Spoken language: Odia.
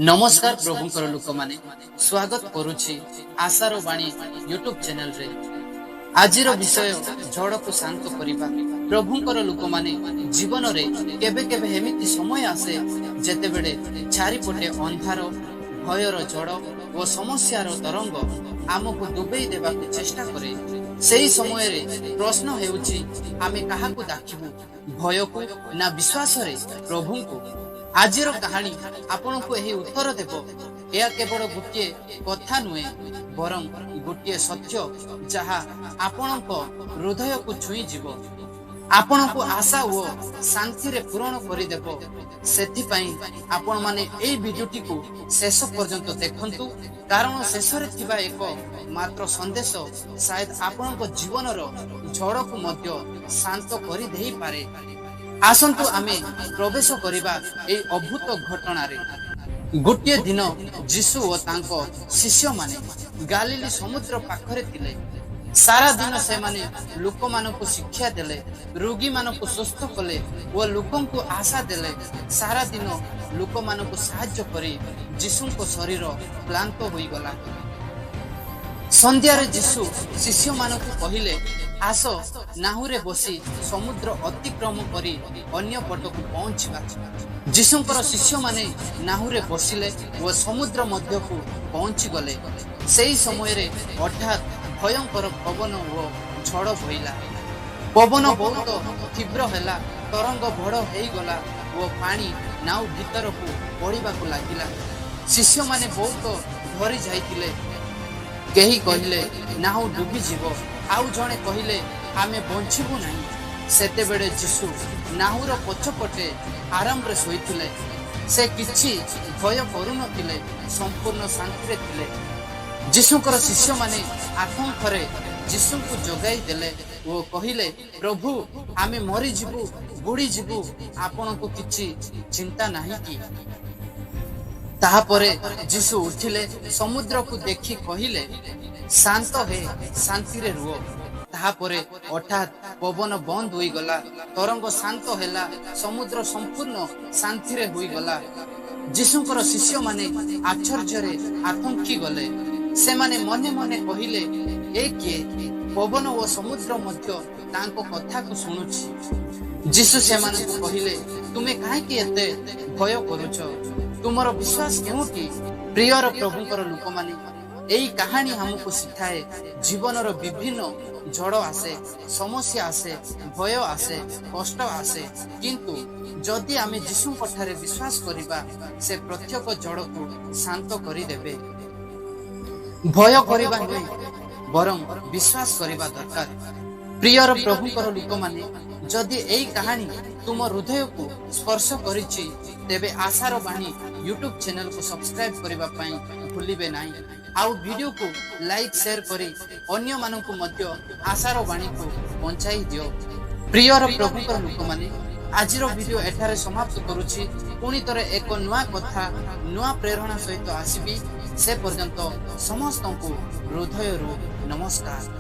ନମସ୍କାର ପ୍ରଭୁଙ୍କର ଲୋକମାନେ, ସ୍ୱାଗତ କରୁଛି ଆଶାର ବାଣୀ ୟୁଟ୍ୟୁବ ଚ୍ୟାନେଲରେ। ଆଜିର ବିଷୟ ଝଡ଼କୁ ଶାନ୍ତ କରିବା। ପ୍ରଭୁଙ୍କର ଲୋକମାନେ, ଜୀବନରେ କେବେ କେବେ ଏମିତି ସମୟ ଆସେ ଯେତେବେଳେ ଚାରିପଟେ ଅନ୍ଧାର, ଭୟର ଝଡ଼ ଓ ସମସ୍ୟାର ତରଙ୍ଗ ଆମକୁ ଡୁବେଇ ଦେବାକୁ ଚେଷ୍ଟା କରେ। ସେହି ସମୟରେ ପ୍ରଶ୍ନ ହେଉଛି, ଆମେ କାହାକୁ ଡାକିବୁ, ଭୟକୁ ନା ବିଶ୍ୱାସରେ ପ୍ରଭୁଙ୍କୁ? ଆଜିର କାହାଣୀ ଆପଣଙ୍କୁ ଏହି ଉତ୍ତର ଦେବ। ଏହା କେବଳ ଗୋଟିଏ କଥା ନୁହେଁ, ବରଂ ଗୋଟିଏ ସତ୍ୟ ଯାହା ଆପଣଙ୍କ ହୃଦୟକୁ ଛୁଇଁଯିବ, ଆପଣଙ୍କୁ ଆଶା ଓ ଶାନ୍ତିରେ ପୂରଣ କରିଦେବ। ସେଥିପାଇଁ ଆପଣମାନେ ଏଇ ଭିଡିଓଟିକୁ ଶେଷ ପର୍ଯ୍ୟନ୍ତ ଦେଖନ୍ତୁ, କାରଣ ଶେଷରେ ଥିବା ଏକ ମାତ୍ର ସନ୍ଦେଶ ସାୟଦ ଆପଣଙ୍କ ଜୀବନର ଝଡ଼କୁ ମଧ୍ୟ ଶାନ୍ତ କରିଦେଇପାରେ। ଆସନ୍ତୁ ଆମେ ପ୍ରବେଶ କରିବା ଏଇ ଅଦ୍ଭୁତ ଘଟଣାରେ। ଗୋଟିଏ ଦିନ ଯୀଶୁ ଓ ତାଙ୍କ ଶିଷ୍ୟମାନେ ଗାଲିଲି ସମୁଦ୍ର ପାଖରେ ଥିଲେ। ସାରା ଦିନ ସେମାନେ ଲୋକମାନଙ୍କୁ ଶିକ୍ଷା ଦେଲେ, ରୋଗୀମାନଙ୍କୁ ସୁସ୍ଥ କଲେ ଓ ଲୋକଙ୍କୁ ଆଶା ଦେଲେ। ସାରା ଦିନ ଲୋକମାନଙ୍କୁ ସାହାଯ୍ୟ କରି ଯୀଶୁଙ୍କ ଶରୀର କ୍ଳାନ୍ତ ହୋଇଗଲା। ସନ୍ଧ୍ୟାରେ ଯୀଶୁ ଶିଷ୍ୟମାନଙ୍କୁ କହିଲେ, "ଆସ, ନାହୁରେ ବସି ସମୁଦ୍ର ଅତିକ୍ରମ କରି ଅନ୍ୟ ପଟକୁ ପହଞ୍ଚିବା।" ଯୀଶୁଙ୍କର ଶିଷ୍ୟମାନେ ନାହୁରେ ବସିଲେ ଓ ସମୁଦ୍ର ମଧ୍ୟକୁ ପହଞ୍ଚିଗଲେ। ସେହି ସମୟରେ ହଠାତ୍ ଭୟଙ୍କର ପବନ ଓ ଝଡ଼ ବହିଲା। ପବନ ବହୁତ ତୀବ୍ର ହେଲା, ତରଙ୍ଗ ବଡ଼ ହେଇଗଲା ଓ ପାଣି ନାଉ ଭିତରକୁ ପଡ଼ିବାକୁ ଲାଗିଲା। ଶିଷ୍ୟମାନେ ବହୁତ ଡରି ଯାଇଥିଲେ। କେହି କହିଲେ, "ନାଉ ଡୁବିଯିବ।" ଆଉ ଜଣେ କହିଲେ, "ଆମେ ବଞ୍ଚିବୁ ନାହିଁ।" ସେତେବେଳେ ଯୀଶୁ ନାହୁର ପଛପଟେ ଆରାମରେ ଶୋଇଥିଲେ। ସେ କିଛି ଭୟ କରୁନଥିଲେ, ସମ୍ପୂର୍ଣ୍ଣ ଶାନ୍ତିରେ ଥିଲେ। ଯୀଶୁଙ୍କର ଶିଷ୍ୟମାନେ ଆତଙ୍କରେ ଯୀଶୁଙ୍କୁ ଜଗାଇ ଦେଲେ ଓ କହିଲେ, "ପ୍ରଭୁ, ଆମେ ମରିଯିବୁ, ବୁଡ଼ିଯିବୁ, ଆପଣଙ୍କୁ କିଛି ଚିନ୍ତା ନାହିଁ କି?" ତାହାପରେ ଯୀଶୁ ଉଠିଲେ, ସମୁଦ୍ରକୁ ଦେଖି କହିଲେ, "ଶାନ୍ତ ହେ, ଶାନ୍ତିରେ ରୁହ।" ତାହାପରେ ହଠାତ୍ ପବନ ବନ୍ଦ ହୋଇଗଲା, ତରଙ୍ଗ ଶାନ୍ତ ହେଲା, ସମୁଦ୍ର ସମ୍ପୂର୍ଣ୍ଣ ଶାନ୍ତିରେ ହୋଇଗଲା। ଯୀଶୁଙ୍କର ଶିଷ୍ୟମାନେ ଆଶ୍ଚର୍ଯ୍ୟରେ ଆତଙ୍କି ଗଲେ। ସେମାନେ ମନେ ମନେ କହିଲେ, "ଏ କିଏ? ପବନ ଓ ସମୁଦ୍ର ମଧ୍ୟ ତାଙ୍କ କଥାକୁ ଶୁଣୁଛି।" ଯୀଶୁ ସେମାନଙ୍କୁ କହିଲେ, "ତୁମେ କାହିଁକି ଏତେ ଭୟ କରୁଛ? ତୁମର ବିଶ୍ୱାସ କେଉଁଠି?" ପ୍ରିୟର ପ୍ରଭୁଙ୍କର ଲୋକମାନେ, ଏଇ କାହାଣୀ ଆମକୁ ଶିଖାଏ, ଜୀବନର ବିଭିନ୍ନ ଝଡ଼ ଆସେ, ସମସ୍ୟା ଆସେ, ଭୟ ଆସେ, କଷ୍ଟ ଆସେ, କିନ୍ତୁ ଯଦି ଆମେ ଯୀଶୁଙ୍କ ଠାରେ ବିଶ୍ୱାସ କରିବା, ସେ ପ୍ରତ୍ୟେକ ଝଡ଼କୁ ଶାନ୍ତ କରିଦେବେ। ଭୟ କରିବା ନୁହେଁ, ବରଂ ବିଶ୍ୱାସ କରିବା ଦରକାର। ପ୍ରିୟର ପ୍ରଭୁଙ୍କର ଲୋକମାନେ, ଯଦି ଏଇ କାହାଣୀ ତୁମ ହୃଦୟକୁ ସ୍ପର୍ଶ କରିଛି, ତେବେ ଆଶାର ବାଣୀ ୟୁଟ୍ୟୁବ ଚ୍ୟାନେଲକୁ ସବସ୍କ୍ରାଇବ କରିବା ପାଇଁ ଭୁଲିବେ ନାହିଁ। ଆଉ ଭିଡିଓକୁ ଲାଇକ୍, ସେୟାର କରି ଅନ୍ୟମାନଙ୍କୁ ମଧ୍ୟ ଆଶାର ବାଣୀକୁ ପହଞ୍ଚାଇ ଦିଅ। ପ୍ରିୟର ପ୍ରଭୁଙ୍କର ଲୋକମାନେ, ଆଜିର ଭିଡିଓ ଏଠାରେ ସମାପ୍ତ କରୁଛି। ପୁଣି ଥରେ ଏକ ନୂଆ କଥା, ନୂଆ ପ୍ରେରଣା ସହିତ ଆସିବି। ସେ ପର୍ଯ୍ୟନ୍ତ ସମସ୍ତଙ୍କୁ ହୃଦୟରୁ ନମସ୍କାର।